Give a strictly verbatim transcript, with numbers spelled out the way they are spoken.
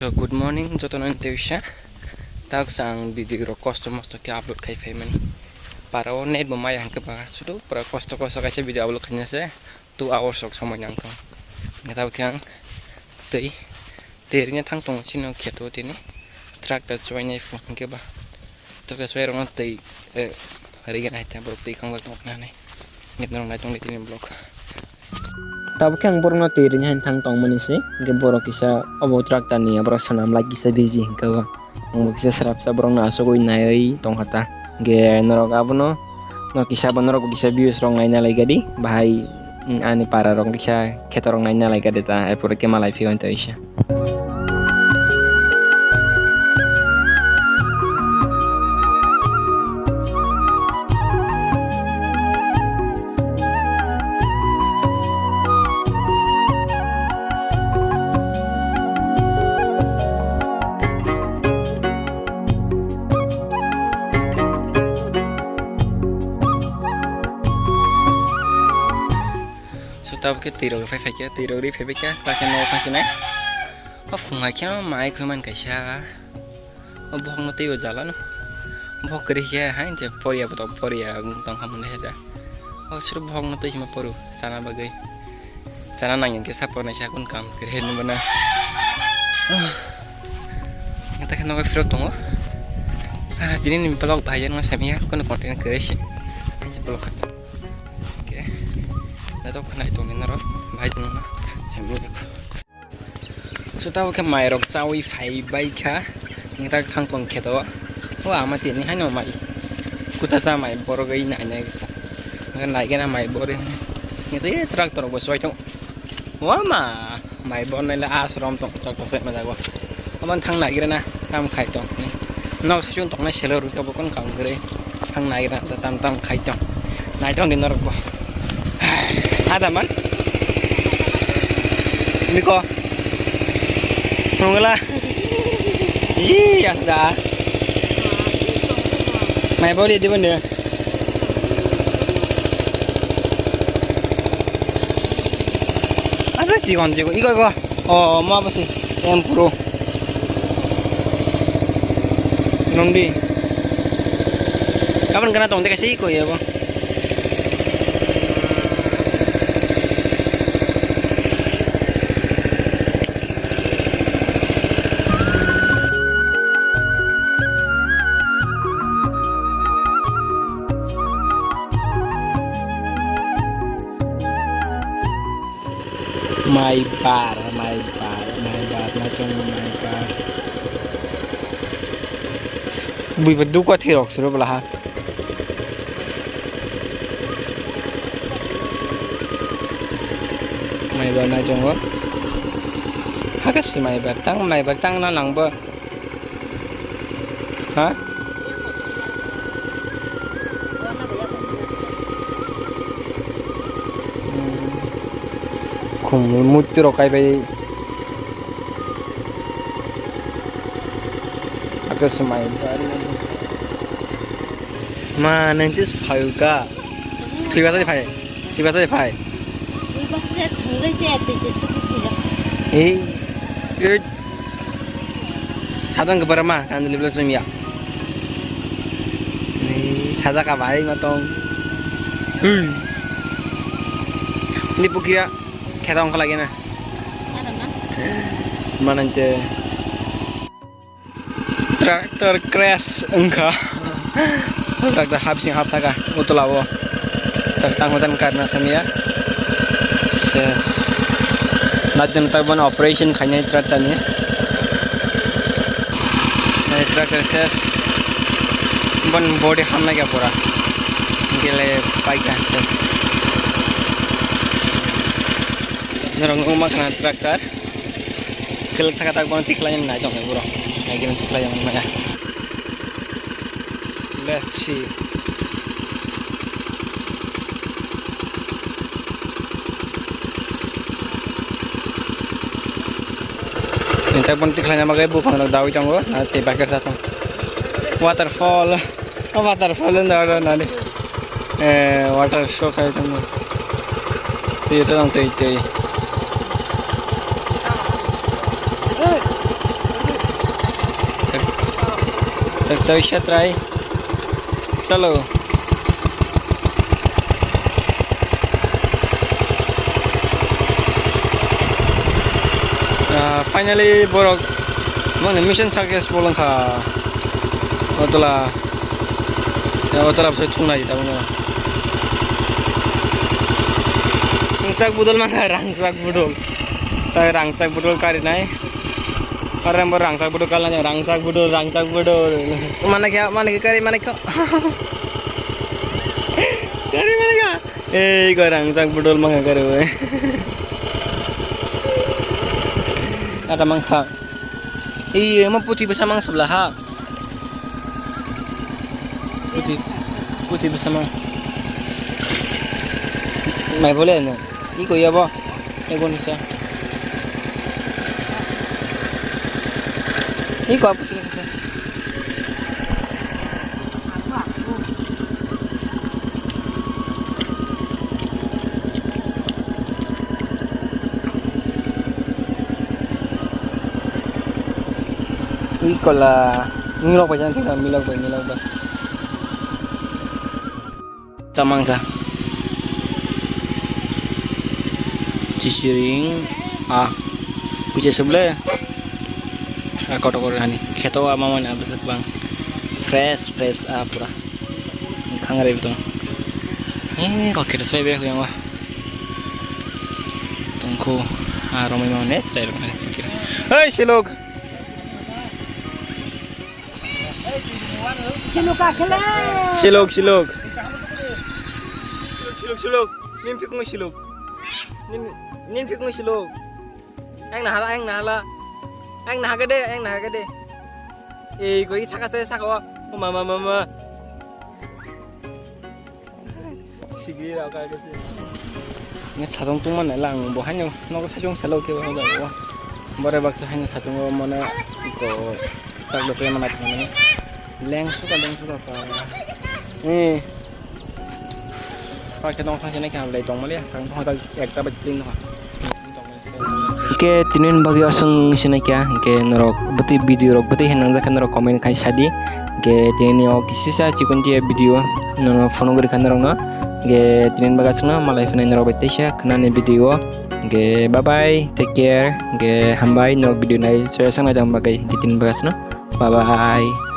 So, good morning, jotono ni tewisa. Taksa ang video rok kosto mosto khe upload khai phaimani. Para o net bo maya hwnkhe ba, sudu pura kosto kosto kaisa video upload khaina se two hours rok somoi nang thung. Hwnkhe tabuk khe ang twi, twi rwna thang tongo chini kheto tini. Tractor chubainai phung hwnkhe ba. Tractor chubai rokno twi, eh, rwgena hai borok twi kangjak tongkha hinwi. Hwnkhe norok nai tongdi tini vlog. Tabuk khe ang borokno twi rwna hai thang tongmani se, hwnkhe borok kisa obo tractor ni aborok swnam lai kisa busy hwnkhe o. Ang bo kisa swrapsa borokno achugwi naiwi tongkha ta. Hwnkhe norok abono, norok kisa bo norok bo kisa views rok naina lai gadi, bahai, mm, ani para rok kisa kheto rok naina lai gadi ta, erpore khe malai phiyoknai ta kisa. So, tabuk khe twi rok phai phai khe, twi rok ri phai bai khe, ta khe nogo thang sinai. O phung hai khe mai khoi man kaisa. O bokhok no twi bo jala no. Bokhok kwrwi khe hai je poria botok poria tong kha mwnwi hai da. O suru bokhok no twi sima poru chana bagwi. Chana nang khe sa pornai sa kun kam kwrwi no bana. Ngata khe nogo phirok tongo. Ah, tini ni vlog bahai no sami ya, kono content kwrwi si. Vlog kha. Oke. Natok khanai tongni norok bahai tongna. Sami ya. So, tabuk khe mai rok chawi phai bai kha. Ngtak thang tong kheto. O ama tini haino mai. Kuta cha mai borok wi nai nai. Nai gana mai bori. Ngtai tractor bo soi tong. Wama mai bon nai la asrom tong tractor soi ma jago. Aman thang nai gana tam khai tong. Nok sachung tong nai selo rukha bo kon kam gre. Thang nai gana tam tam khai tong. Nai tong din norok bo. Ada man. Miko. Nungla. Ih, yang da. Mai boli di bende. Asa cikon cikon. Iko iko. Oh, ma apa sih? Yang puro. Nungdi. Kapan kena tong teka sih ko ya, Bang? Mai bar, mai bar, mai bar, naitok mai bar. Bui ba duka thirok suru bwla ha. Mai bar nai tongo. Haka si mai bar tang, mai bar tang na nang bo. Ha? Hmm. Khum murti rok kai bai. Haka si mai bar. Ma, nang tis phai ka. Thwiba tei phai. Thwiba tei phai. Thwiba se thangwi se te te tu phai jak. Ei. Ei. Sadang ke parama kan lebla sumya. Ei, sadaka bai matong. Hui. Ni pukira kheta ongkha lagi na. Ada man. Manante. Tractor crash wngkha. Tractor hapsing hap thaka utula o. Tractor tangma dan karna samya. Ses. Nadin tak ban operation khainai tractor ni. Nai tractor ses. Ban body hamnai ka pura. Gele paika ses. Norok nukma khana tractor. Kwlwk thaka tak bono tikhlai nai tongkha borok. Nai khe tikhlai maya. Let's see. Nai tak bono tikhlai nai bagwi buphang rok dawi tongo. Na tei baksa tong. Waterfall. O waterfall wng da oro nani. Eh, water show khai tong. Twi to tong twi twi. Tawisa try. Chalo. Ah, finally borok mani mission successful wngkha. Otola. Ya, otola bwsai thungnai tabukno. Rangchak budol mangkha, rangchak budol. Tai rangchak budol karinai. Ore bo rangchak budol kalnai, rangchak budol, rangchak budol. Mana kya, mana kya kari, mana kya. Kari mana kya? Ei, koi rangchak budol mangkha kari oi. Ada mangkha. Ei, emo puthi bwsa mang subla ha. Puthi, puthi bwsa mang. Mai bole na. Iko yabo. Ego nisa. Iko apu sini. Ui kola, milok bai jani thika, milok bai, milok bai. Tamangka. Chisiring, ah, kuche seble. Ah, kotor kotor hani. Kheto ama mani abisek bang. Fresh, fresh, ah, pura. Khangrai butong. Eh, kok kheto sai be yang wah. Tongkho, ah, romai mau nes, rai romai. Hei, silok. Silok akhele. Silok, silok. Silok, silok, silok. Nin phikung silok. Nin, nin phikung silok. Ang nahala, ang nahala. Ang nahagade, ang nahagade. Ei, goi saka se saka wa. Mama, mama, mama. Sigiri rok ka kesi. Nge sajong tungma nai lang bo haino nogo sajong salo ke bo haino. Bore baksa haino sajong o mane ko tak do pe mana thani. Leng suka leng suka pa. Eh. Pa ke dong sang sene kya lai tong mali sang tong tak ekta ba tin ha. Hingke tini ni bagwi aswk wngwi sinai kha, hingke norok bwtwi video rok bwtwi hai nangjak khe norok comment khai sadi. Hingke tini o kisisa chikon tia video nono phunugwi rwkha norokno. Hingke tini ni bagwi aswkno malai phinai norok bai teisa khwnani video o. Hingke bye bye, take care, hingke hambai norok video nai soya sanai tong bagwi, hingke tini bagwi aswkno bye bye.